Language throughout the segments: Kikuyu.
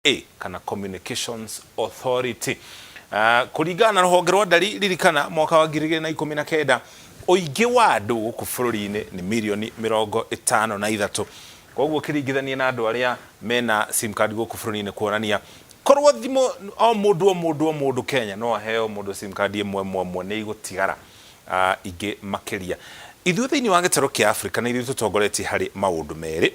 A kana Communications Authority. Kũringana na rũhonge rwa ndari, ririkana mwaka wa 2019 ũingĩ wa andũ gũkũ bũrũri-inĩ nĩ mirioni 53. Koguo ũkĩringithania na andũ arĩa mena sim card gũkũ bũrũri-inĩ, kuonania korwo thimũ o mũndũ o mũndũ o mũndũ Kenya no aheo mũndũ sim card ĩmwe ĩmwe ĩmwe, nĩ igũtigara ingĩ makĩria. Ithuĩ thĩinĩ wa gĩtarũ kĩa Africa nĩ ithuĩ tũtongoretie harĩ maũndũ merĩ.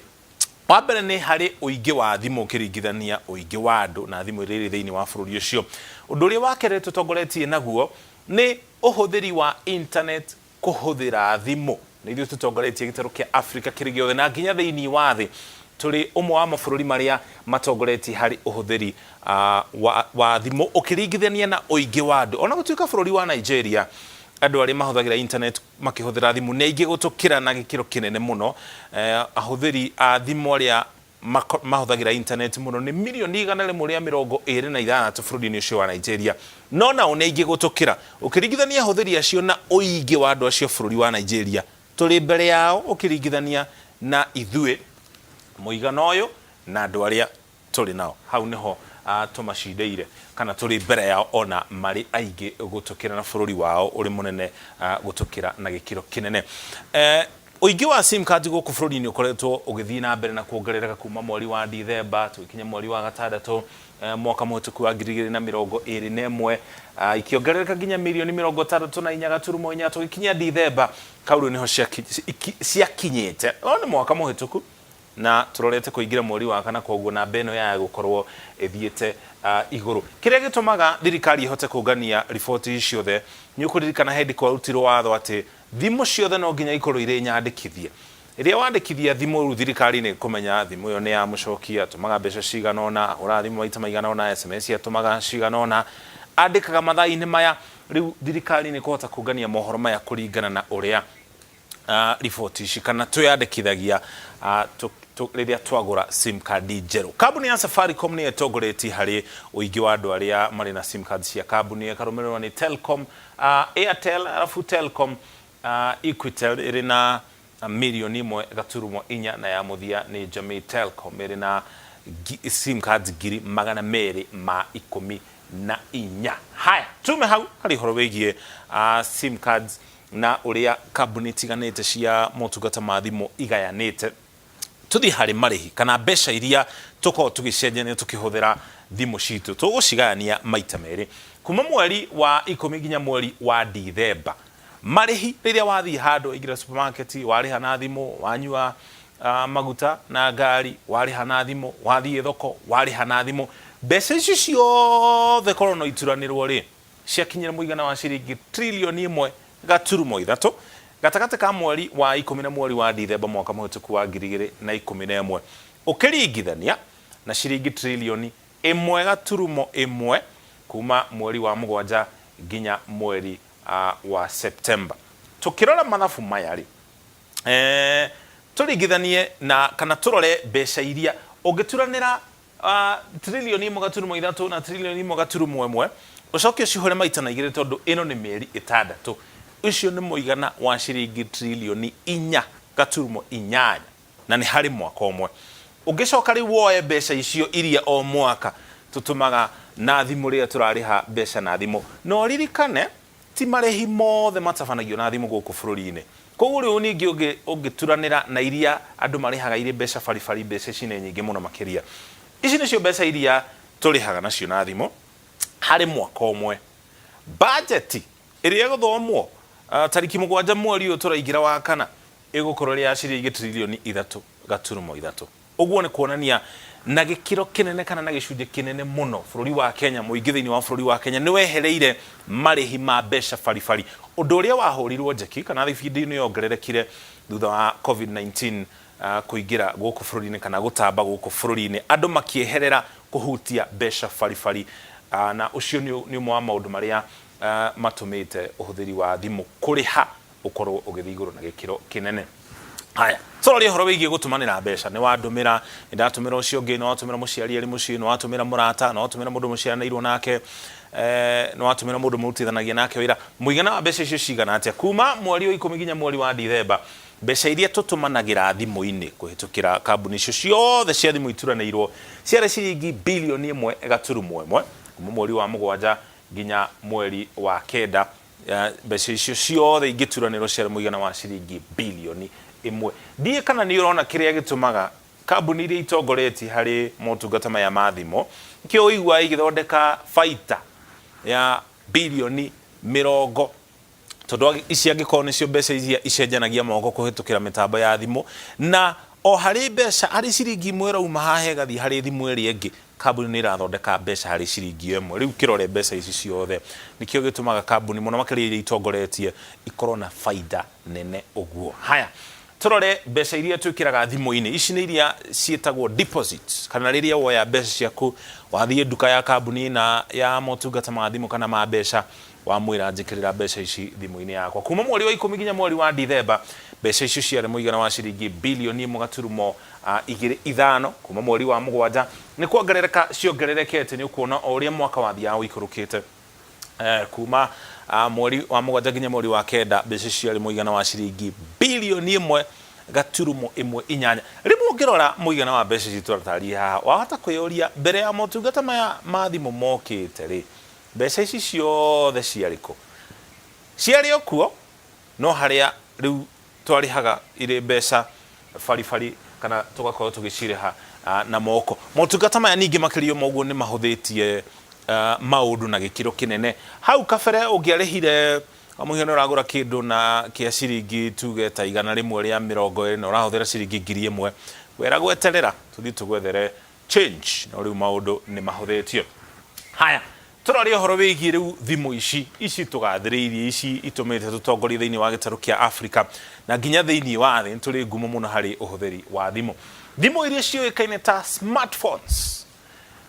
Wa mbere nĩ harĩ ũingĩ wa thimũ ũkĩringithania ũingĩ wa andũ na thimũ iria irĩ thĩinĩ wa bũrũri ũcio. Ũndũ ũrĩa wa kerĩ tũtongoretie naguo nĩ ũhũthĩri wa internet kũhũthĩra thimũ. Nĩ ithuĩ tũtongoretie gĩtarũ kĩa Africa kĩrĩ gĩothe na nginya thĩinĩ wa thĩ tũrĩ ũmwe wa mabũrũri marĩa matongoretie harĩ ũhũthĩri wa thimũ ũkĩringithania na ũingĩ wa andũ. Ona gũtuĩka bũrũri wa Nigeria andũ arĩa mahũthagĩra internet makĩhũthĩra thimũ nĩ aingĩ gũtũkĩra na gĩkĩro kĩnene mũno. Ahũthĩri a thimũ arĩa mahũthagĩra intaneti mũno nĩ mirioni 126 bũrũri-inĩ ũcio wa Nigeria, no nao nĩ aingĩ gũtũkĩra. Ũkĩringithania ahũthĩri acio na ũingĩ wa andũ acio bũrũri wa Nigeria, tũrĩ mbere yao ũkĩringithania na ithuĩ mũigana ũyũ na andũ arĩa tũrĩ nao. Hau nĩho tũmacindĩire kana tũrĩ mbere yao ona marĩ aingĩ gũtũkĩra na bũrũri wao ũrĩ mũnene gũtũkĩra na gĩkĩro kĩnene. Ũingĩ wa sim cards gũkũ bũrũri-inĩ ũkoretwo ũgĩthiĩ na mbere na kuongerereka kuma mweri wa Dithemba tũgĩkinya mweri wa gatandatũ mwaka mũhĩtũku wa 2021, ikĩongerereka nginya mirioni 64.4 tũgĩkinya Dithemba. Kau rĩu nĩho ciakinyĩte, no nĩ mwaka mũhĩtũku na tũrorete kũingĩra mweri wa kana, koguo namba ĩno yaya gũkorwo ĩthiĩte igũrũ. Kĩrĩa gĩtũmaga thirikari ĩhote kũngania riboti ici ciothe, nĩ ũkũririkana hĩndĩ kwarutirwo watho atĩ thimũ ciothe no nginya ikorwo irĩ nyandĩkithie. Rĩrĩa wandĩkithia thimũ, rĩu thirikari nĩ ĩkũmenya thimũ ĩyo nĩ ya Mũcoki, atũmaga mbeca cigana ũna, ahũraga thimũ maita maigana ũna, SMS atũmaga cigana ũna, andĩkaga mathaa-inĩ maya. Rĩu thirikari nĩ ĩkũhota kũngania mohoro maya kũringana na ũrĩa riboti ici kana twĩyandĩkithagia rĩrĩa twagũra sim card njerũ. Kambuni ya Safaricom nĩyo ĩtongoretie harĩ ũingĩ wa andũ arĩa marĩ na sim cards cia kambuni, ĩkarũmĩrĩrwo nĩ Telcom, Airtel, arabu Telcom, Equitel ĩrĩ na mirioni 1.4, na ya mũthia nĩ Jamii Telcom ĩrĩ na sim cards 214,000. Haya, tume hau harĩ ũhoro wĩgiĩ sim cards na ũrĩa kambuni itiganĩte cia motungata ma thimũ igayanĩte. Tũthiĩ harĩ marĩhi kana mbeca iria tũkoragwo tũgĩcenjania tũkĩhũthĩra thimũ citũ. Tũgũcigayania maita merĩ. Kuma mweri wa 10 nginya mweri wa Dithemba, marĩhi rĩrĩa wathiĩ handũ, waingĩra supermarket warĩha na thimũ, wanyua maguta na ngari warĩha na thimũ, wathiĩ thoko warĩha na thimũ, mbeca icio ciothe korwo no ituranĩrwo rĩ, ciakinyire mũigana wa ciringi trilioni 1.3 gatagatĩ ka mweri wa 10 na mweri wa Dithemba mwaka mũhĩtũku wa 2011, ũkĩringithania na ciringi trilioni 1.1 kuma mweri wa 7 nginya mweri wa Septemba. Tũkĩrora mathabu maya rĩ, tũringithanie na kana tũrore mbeca iria ũngĩturanĩra trilioni 1.3 na trilioni 1.1, ũcoke ũcihũre maita na igĩrĩ, tondũ ĩno nĩ mĩeri 6, ũcio nĩ mũigana wa ciringi trilioni 4.8, na nĩ harĩ mwaka ũmwe. Ũngĩcoka rĩu woe mbeca icio iria o mwaka tũtũmaga na thimũ rĩrĩa tũrarĩha mbeca na thimũ, na ũririkane ti marĩhi mothe matabanagio na thimũ gũkũ bũrũri-inĩ, koguo rĩu ningĩ ũngĩturanĩra na iria andũ marĩhaga irĩ mbeca baribari, mbeca ici nĩ nyingĩ mũno makĩria. Ici nĩcio mbeca iria tũrĩhaga nacio na thimũ harĩ mwaka ũmwe. Bajeti ĩrĩa ĩgũthomwo tariki 7 mweri ũyũ tũraingĩra wa kana ĩgũkorwo ĩrĩ ya ciringi trilioni 3.3. Ũguo nĩ kuonania na gĩkĩro kĩnene kana na gĩcunjĩ kĩnene mũno bũrũri wa Kenya, mũingĩ thĩinĩ wa bũrũri wa Kenya nĩ wehereire marĩhi ma mbeca baribari, ũndũ ũrĩa wahũrirwo njeki kana thibindi nĩ yongererekire thutha wa COVID-19 kũingĩra gũkũ bũrũri-inĩ kana gũtamba gũkũ bũrũri-inĩ, andũ makĩeherera kũhutia mbeca baribari, na ũcio nĩ ũmwe wa maũndũ marĩa matũmĩte ũhũthĩri wa thimũ kũrĩha ũkorwo ũgĩthiĩ igũrũ na gĩkĩro kĩnene. Haya, tũrorie ũhoro wĩgiĩ gũtũmanĩra mbeca. Nĩ wandũmĩra, nĩ ndatũmĩra ũcio ũngĩ, nĩ watũmĩra mũciari arĩ mũciĩ, nĩ watũmĩra mũrata, nĩ watũmĩra mũndũ mũciaranĩirwo nake, nĩ watũmĩra mũndũ mũrutithanagia nake wĩra. Mũigana wa mbeca icio cigana atĩa? Kuma mweri wa 10 nginya mweri wa Dithemba, Mbeca iria tũtũmanagĩra thimũ-inĩ kũhĩtũkĩra kambuni icio ciothe cia thimũ ituranĩirwo ciarĩ ciringi bilioni 1.1 kuma mweri wa mũgwanja nginya mweri wa kenda. Mbeca icio ciothe ingĩturanĩrwo ciarĩ mũigana wa ciringi bilioni 1. Ndiũĩ kana nĩ ũrona kĩrĩa gĩtũmaga kambuni iria itongoretie harĩ motungata maya ma thimũ, nĩkĩo ũiguaga igĩthondeka baita ya bilioni mĩrongo, tondũ ici angĩkorwo nĩcio mbeca iria icenjanagia moko kũhĩtũkĩra mĩtambo ya thimũ, na o harĩ mbeca, harĩ ciringi ĩmwe ĩrauma haha ĩgathiĩ harĩ thimũ ĩrĩa ĩngĩ, kambuni nĩ ĩrathondeka mbeca harĩ ciringi ĩyo ĩmwe. Rĩu kĩrore mbeca ici ciothe, nĩkĩo gĩtũmaga kambuni mũno makĩria iria itongoretie ikorwo na baida nene ũguo. Haya, tũrore mbeca iria twĩkĩraga thimũ-inĩ. Ici nĩ iria ciĩtagwo deposits, kana rĩrĩa woya mbeca ciaku wathiĩ nduka ya kambuni na ya motungata ma thimũ kana ma mbeca, wamwĩra njĩkĩrĩra mbeca ici thimũ-inĩ yakwa. Kuma mweri wa ikũmi nginya mweri wa Dithemba, mbeca icio ciarĩ mũigana wa ciringi bilioni 1.25. Kuma mweri wa mũgwanja nĩ kuongerereka ciongererekete, nĩ ũkuona o ũrĩa mwaka wathiaga ũikũrũkĩte. Kuma mweri wa mũgwanja nginya mweri wa kenda, mbeca icio ciarĩ mũigana wa ciringi bilioni 1.18. Rĩmwe ũngĩrora mũigana wa mbeca ici tũratariĩ haha, wahota kwĩyũria mbere ya motungata maya ma thimũ mokĩte rĩ, mbeca ici ciothe ciarĩ kũ? Ciarĩ o kuo, no harĩa rĩu twarĩhaga irĩ mbeca baribari kana tũgakorwo tũgĩcirĩha na moko. Motungata maya ningĩ makĩria ma ũguo nĩ mahũthĩtie maũndũ na gĩkĩro kĩnene. Hau kabere ũngĩarĩhire, kwa mũhiano ũragũra kĩndũ na kĩa ciringi tuge ta 120 na ũrahũthĩra ciringi 1000, weragwo eterera tũthiĩ tũgwethere change, no rĩu maũndũ nĩ mahũthĩtio. Haya, tũrore ũhoro wĩgiĩ rĩu thimũ ici, ici tũgathĩrĩirie, ici itũmĩte tũtongorie thĩinĩ wa gĩtarũ kĩa Afrika na nginya thĩinĩ wa thĩ. Nĩ tũrĩ ngumo mũno harĩ ũhũthĩri wa thimũ. Thimũ iria ciũĩkaine ta smartphones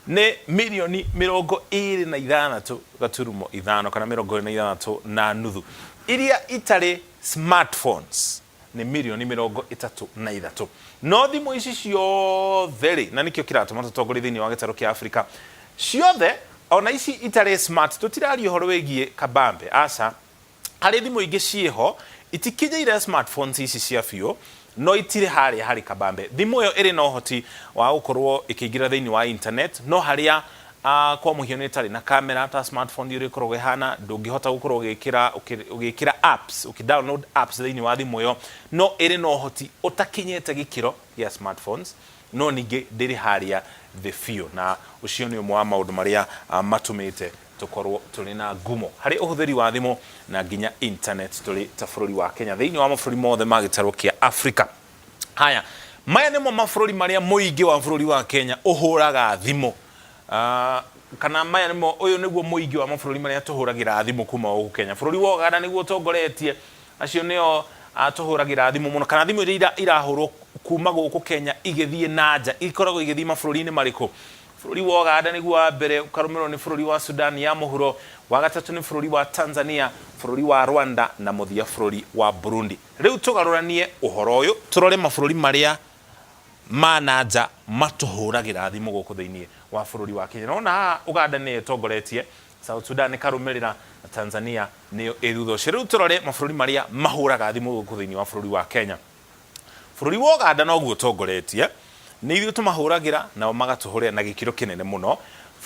nĩ mirioni 26.5 kana 26.5. Iria itarĩ smartphones nĩ mirioni 33. No thimũ ici ciothe rĩ, na nĩkĩo kĩratũma tũtongorie thĩinĩ wa gĩtarũ kĩa Afrika, ciothe ona ici itarĩ smart, tũtiraria ũhoro wĩgiĩ kabambe, aca. Harĩ thimũ ingĩ ciĩho itikinyĩire smartphones ici cia biũ, no itirĩ harĩa harĩ kabambe. Thimũ ĩyo ĩrĩ na ũhoti wa gũkorwo ĩkĩingĩra thĩinĩ wa internet, no harĩa kwa mũhiano ĩtarĩ na kamera ta smartphone ũrĩa ĩkoragwo ĩhana, ndũngĩhota gũkorwo ũgĩkĩra ũgĩkĩra apps, ũkĩ download apps thĩinĩ wa thimũ ĩyo, no ĩrĩ na ũhoti ũtakinyĩte gĩkĩro gĩa smartphones, no ningĩ ndĩrĩ harĩa thĩ biũ. Na ũcio nĩ ũmwe wa maũndũ marĩa matũmĩte tũkorwo tũrĩ na ngumo harĩ ũhũthĩri wa thimũ na nginya internet tũrĩ ta bũrũri wa Kenya thĩinĩ wa mabũrũri mothe ma gĩtarũ kĩa Afrika. Haya, maya nĩmo mabũrũri marĩa mũingĩ wa bũrũri wa Kenya ũhũraga thimũ. Kana maya nĩmo, ũyũ nĩguo mũingĩ wa mabũrũri marĩa tũhũragĩra thimũ kuma gũkũ Kenya. Bũrũri wa Uganda nĩguo ũtongoretie, acio nĩo tũhũragĩra thimũ mũno, kana thimũ iria irahũrwo kuma gũkũ Kenya igĩthiĩ na nja ikoragwo igĩthiĩ mabũrũri-inĩ marĩkũ? Bũrũri wa Uganda nĩguo wa mbere, ũkarũmĩrĩrwo nĩ bũrũri wa Sudan ya mũhuro, wa gatatũ nĩ bũrũri wa Tanzania, bũrũri wa Rwanda na mũthia bũrũri wa Burundi. Rĩu tũgarũranie ũhoro ũyũ tũrore mabũrũri marĩa ma na nja matũhũragĩra thimũ gũkũ thĩinĩ wa bũrũri wa Kenya. Nĩwona haha Uganda nĩyo ĩtongoretie, South Sudan ĩkarũmĩrĩra na Tanzania nĩyo ĩ thutha ũcio. Rĩu tũrore mabũrũri marĩa mahũraga thimũ gũkũ thĩinĩ wa bũrũri wa Kenya. Bũrũri wa Ũganda noguo ũtongoretie, nĩ ithuĩ tũmahũragĩra nao magatũhũrĩra na gĩkĩro kĩnene mũno.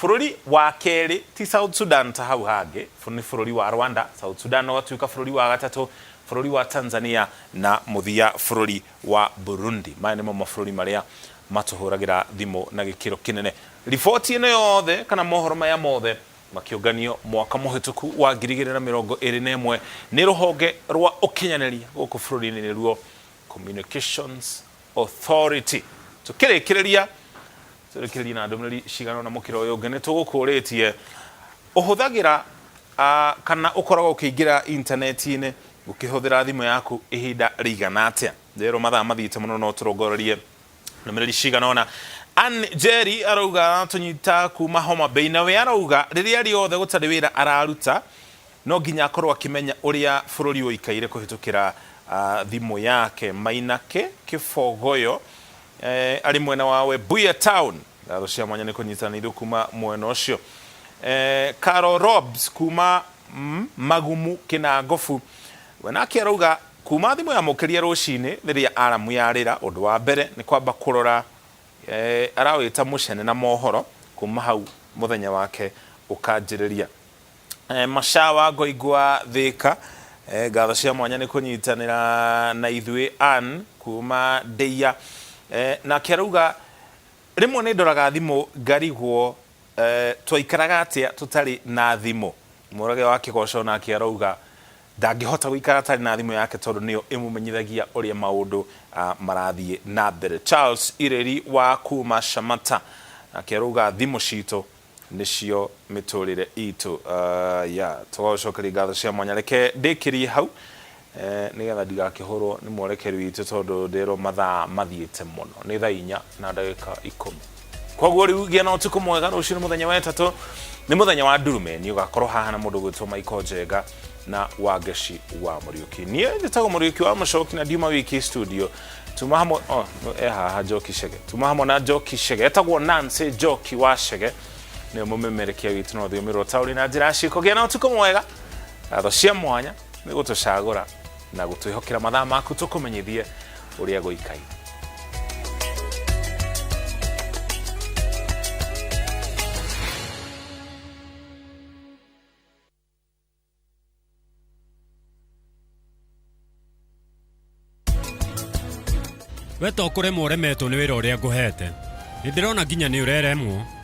Bũrũri wa kerĩ ti South Sudan ta hau hangĩ, nĩ bũrũri wa Rwanda, South Sudan ũgatuĩka bũrũri wa gatatũ, bũrũri wa Tanzania na mũthia bũrũri wa Burundi. Maya nĩmo mabũrũri marĩa matũhũragĩra thimũ na gĩkĩro kĩnene. Riboti ĩno yothe kana mohoro maya mothe makĩũnganio mwaka mũhĩtũku wa 2021 nĩ rũhonge rwa ũkinyanĩria gũkũ bũrũri-inĩ nĩruo Communications Authority. Tũkĩrĩkĩrĩria tũrĩkĩrĩrie na ndũmĩrĩri cigana ũna mũkĩra ũyũ ũngĩ, nĩ tũgũkũrĩtie ũhũthagĩra kana ũkoragwo ũkĩingĩra intaneti-inĩ ũkĩhũthĩra thimũ yaku ihinda rĩigana atĩa? Rero mathaa mathiĩte mũno no tũrongorerie ndũmĩrĩri cigana ũna. Ann Jerry arauga aratũnyita kuma Homa Bay, na we arauga rĩrĩa rĩothe gũtarĩ wĩra araruta no nginya akorwo akĩmenya ũrĩa bũrũri ũikaire kũhĩtũkĩra thimũ yake. Mainake Kĩbogoyo arĩ mwena wa Webuye Town, ngatho cia mwanya nĩ kũnyitana ithuĩ kuma mwena ũcio. Carol Robs kuma Magumu Kĩnangobu, we nake arauga Kuma thimũ yamũkĩria rũcinĩ rĩrĩa aramu yarĩra, ũndũ wa mbere nĩ kwamba kũrora arawĩta mũcene na mohoro, kuma hau mũthenya wake ũkanjĩrĩria. Macawa Ngoingwa Thĩka, ngatho cia mwanya nĩ kũnyitanĩra na ithuĩ. Ann kuma Ndeiya nake arauga rĩmwe nĩ ndoraga thimũ ngarigwo twaikaraga atĩa tũtarĩ na thimũ. Mũrage wa Kĩgoco nake arauga ndangĩhota gũikara atarĩ na thimũ yake tondũ nĩyo ĩmũmenyithagia ũrĩa maũndũ marathiĩ na mbere. Charles Ireri wa kuma Shamata nake arauga thimũ citũ nĩcio mĩtũrĩre itũ. Ya tũgagũcokeria ngatho cia mwanya. Reke ndĩkĩrie hau nĩgetha ndigakĩhũrwo nĩ mwerekeri witũ tondũ ndĩrwo mathaa mathiĩte mũno. Nĩ thaa 4:10. Koguo rĩu gĩa na ũtukũ mwega. Rũciũ nĩ mũthenya wa ĩtatũ, nĩ mũthenya wa ndurumeni. Ũgakorwo haha na mũndũ gwĩtwo Michael Njenga na Wangeci wa Mũriũki. Niĩ njĩtagwo Mũriũki wa Mũcoki na ndiuma wiki studio. Tuma hamwe, oh, e haha Njoki Chege. Tuma hamwe na Njoki Chege. Etagwo Nancy Njoki wa Chege. Nĩwe mũmemerekia witũ na rũthiomi rwa ũtaũri na njĩra ya ciĩko. Gĩa na ũtukũ mwega. Ngatho cia mwanya nĩ gũtũcagũra na gũtwĩhokera mathaa maku tũkũmenyithie ũrĩa gũikaire. We to kũremwo ũremetwo nĩ wĩra ũrĩa ngũhete, nĩ ndĩrona nginya nĩ ũreremwo.